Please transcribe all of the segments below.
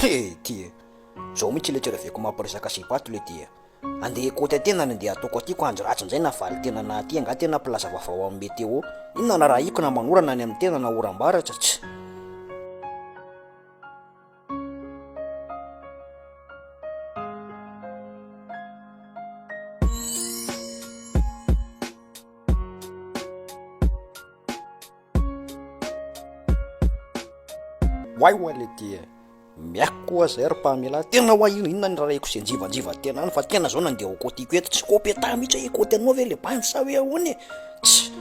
Tche ty e! Zao mihitsy le tsy reveko mampiresaka sipa ato le ty e! Andeha hikoty tena ny andeha ataoko aty ko andro ratsy indray na valy tena na aty angaha tena mpilaza vaovao amin'ny météo inona na rahiko na manorana any amin'ny tena na oram-baratra tch. Oay oa le ty e! Miaiky koa zay ry Pamela, tena oa ino inona ny rarahiko sy anjivanjiva tena any fa tena zao nandeha ho kotiko eto, tsy kopeta mihitsy hoe hikoty anao ve le bandy sa hoe ahoana e? Tsy,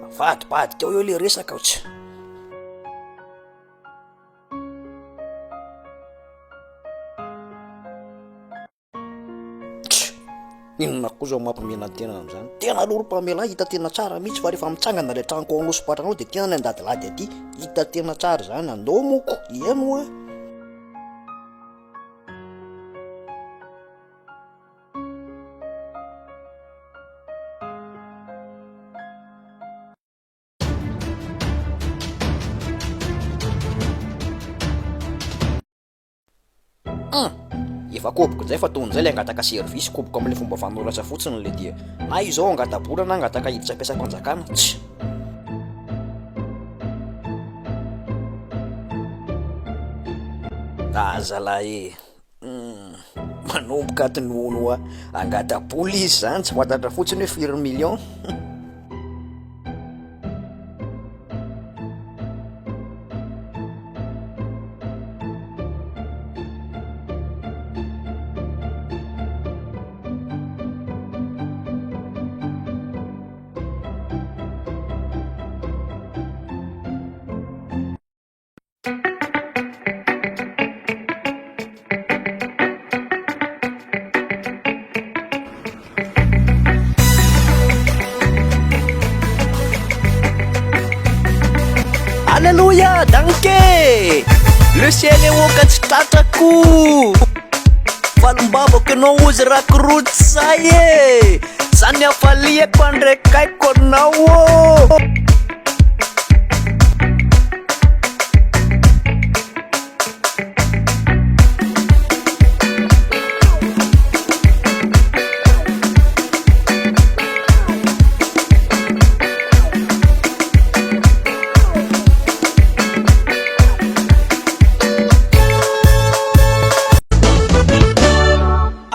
avadibadika ao eo le resaka tsy. Tch! Inona koa izao mampimena ny tena amin'izany? Tena aloha ry Pamela hita tena tsara mihitsy fa rehefa mitsangana ilay tranoko ao Anosipatrana ao dia tena ny andadilady aty hita tena tsara izany, andao moko, hihaino hoa. Hum! Efa koboko indray fa tony indray ilay hangataka service, koboko amin'ilay fomba fanoratra fotsiny ilay dia na izao hangata-bola na hangataka hiditra mpiasam-panjakana, tch! Ah zalahy e! Hum! Manomboka ato ny hono hoa, hangata-bola izy izany, tsy fantatra fotsiny hoe firy millions. Alléluia, danke. Le ciel est haut ka tsy tratrako. Valimbavako ianao ozy rakorotsay e. Zany hafaliako andraikaiko anao ô.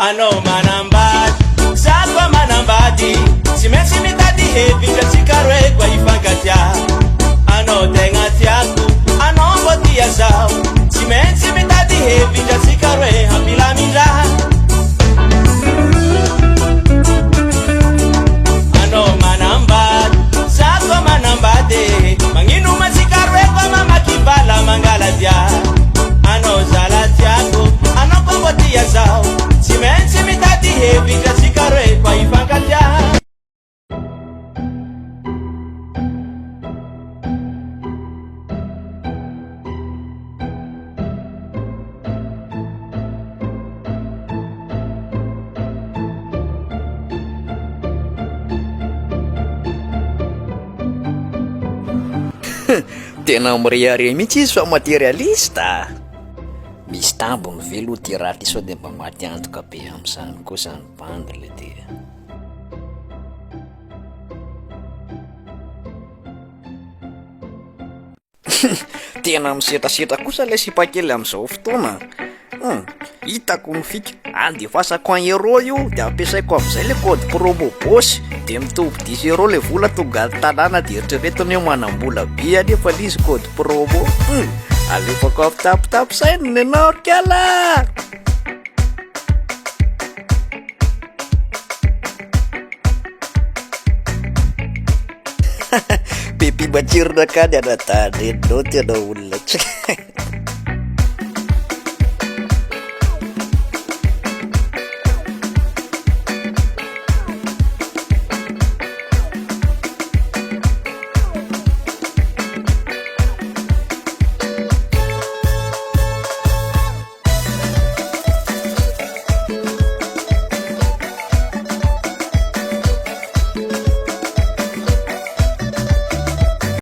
Anao manambady, za koa manambady, tsy maintsy mitady hevitra tsika roe koa hifankatia. Anao tegna tiako, anao mbô tia zaho, tsy maintsy mitady hevitra tsika roe hampilamin-draha. Anao manambady, za koa manambady, magnino ma tsika roe koa mamaky vala mangala dia. Anao zala tiako, anao koa mbô tia zaho, tsy maintsy mitady hevitra tsika roe koa hifankatia. Tena mirehareha mihitsy izy fa materialiste a! Misy tambiny ve aloha ity raha ity sao dia mba maty antoka be amin'izany kosa ny bandy le dia. Tena misetrasetra kosa ilay sipa kely amin'izao fotoana an! Hitako ny fika, andefasako un euro io de ampiasaiko amin'izay le code promo boss de mitovy dix euro le vola tonga any tanàna de eritreretiny hoe manam-bola be anefa le izy code promo, hum! Alefako amin'ny tapitapy saina ny anao ry kala! Be mpimatsirona ka ny anadahy-dreninao tena olona tsy.